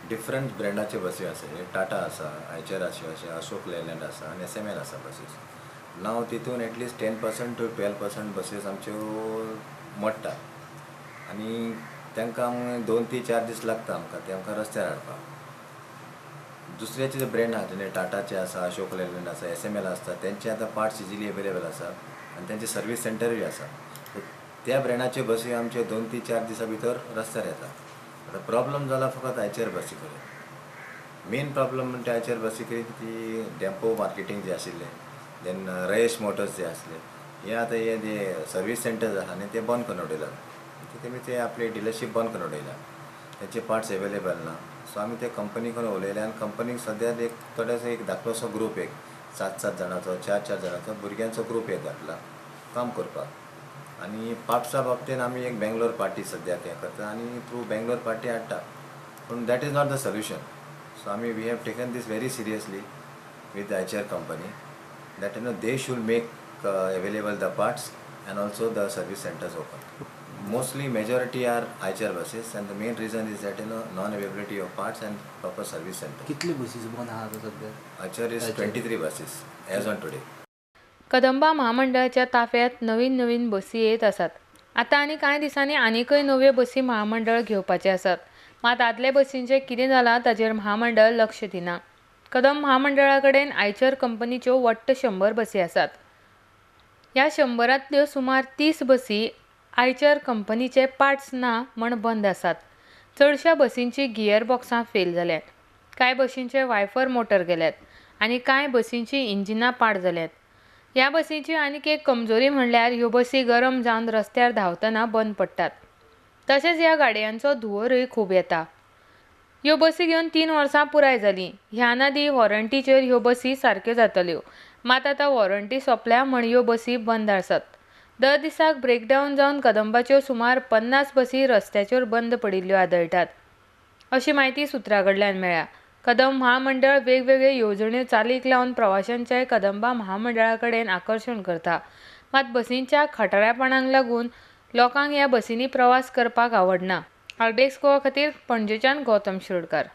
Different ब्रँडाचे बसी आसा. टाटा आसा, आयचर आसा, अशोक लेलँड आसा आनी एसएमएल आसा बसीस. नाव तितून एटलिस्ट 10% टू 12% बसीस आमच्यो मोडटा आनी तांकां 2 ते 4 दीस लागता आमकां ते आमकां रस्त्यार हाडपाक. दुसऱ्याचे जे ब्रँड आहा, जेणे टाटाचे आसा, अशोक लेलँड आसा, एसएमएल आसता, तेंचे आतां पार्ट्स इजिली अवेलेबल आसा आनी तेंचे सर्वीस सेंटरूय आसा. त्या ब्रँडाच्यो बसी आमच्यो 2 ते 4 दिसां भितर रस्त्यार येता. आतां प्रॉब्लम जाला फकत आयचर बसी कडेन. मेन प्रॉब्लम म्हणटा आयचर बसी कडेन ती डेम्पो मार्केटींग जे आशिल्लें, देन रयेश मोटर्स जे आसले, हे आतां हे जे सर्वीस सेंटर्स आहा न्ही ते बंद करून उडयला. तेमी ते आपले डिलरशीप बंद करून उडयला, तेंचे पार्ट्स एवेलेबल ना. सो आमी ते कंपनी कडेन उलयले आनी कंपनीक सद्याक एक थोडेसो एक धाकलोसो ग्रूप, एक 7-7 जाणांचो, 4-4 जाणांचो भुरग्यांचो ग्रूप एक घातला काम करपाक. आनी पार्ट्सा बाबतीन आमी एक बेंगलोर पार्टी सद्याक हें करता आनी थ्रू बेंगलोर पार्टी हाडटा, पूण that is not the solution. So आमी we have taken this very seriously with the Eicher company that you know they should make available the parts and also the service centres open. Mostly majority are Eicher buses and the main reason is that you know non availability of parts and proper service centre. कितले बसीस बंद आहा आतां सद्या? Eicher is 23 buses as on today. Kadamba महामंडळाच्या ताफ्यांत नवीन नवीन बसी येत आसात. आतां आनी कांय दिसांनी आनीकय नव्यो बसी महामंडळ घेवपाचे आसात. मात आदले बसींचें कितें जालां ताचेर महामंडळ लक्ष दिना. कदंब महामंडळा कडेन आयचर कंपनीच्यो वट्ट 100 बसी आसात. ह्या 100तल्यो सुमार 30 बसी आयचर कंपनीचे पार्ट्स ना म्हण बंद आसात. चडश्या बसींची गियर बॉक्सां फेल जाल्यात, कांय बशींचे वायफर मोटर गेल्यात आनी कांय बसींची इंजिनां पाड जाल्यात. ह्या बसींची आनीक एक कमजोरी म्हणल्यार ह्यो बसी गरम जावन रस्त्यार धांवतना बंद पडटात. तशेंच ह्या गाडयांचो धुंवरूय खूब येता. ह्यो बसी घेवन 3 वर्सां पुराय जालीं. ह्या आदीं वॉरंटीचेर ह्यो बसी सारक्यो जातल्यो, मात आतां वॉरंटी सोंपल्या म्हण ह्यो बसी बंद आसात. दर दिसाक ब्रेकडावन जावन कदंबाच्यो सुमार 50 बसी रस्त्याचेर बंद पडिल्ल्यो आदळटात, अशी म्हायती सुत्रां कडल्यान मेळ्ळ्या. कदंब महामंडळ वेगवेगळ्यो येवजण्यो चालीक लावन प्रवाशांचें कदंबा महामंडळा कडेन आकर्शण करता, मात बसींच्या खटाऱ्यापणाक लागून लोकांक ह्या बसींनी प्रवास करपाक आवडना. आरडीएक्स गोवा खातीर पणजेच्यान गौतम शिरोडकार.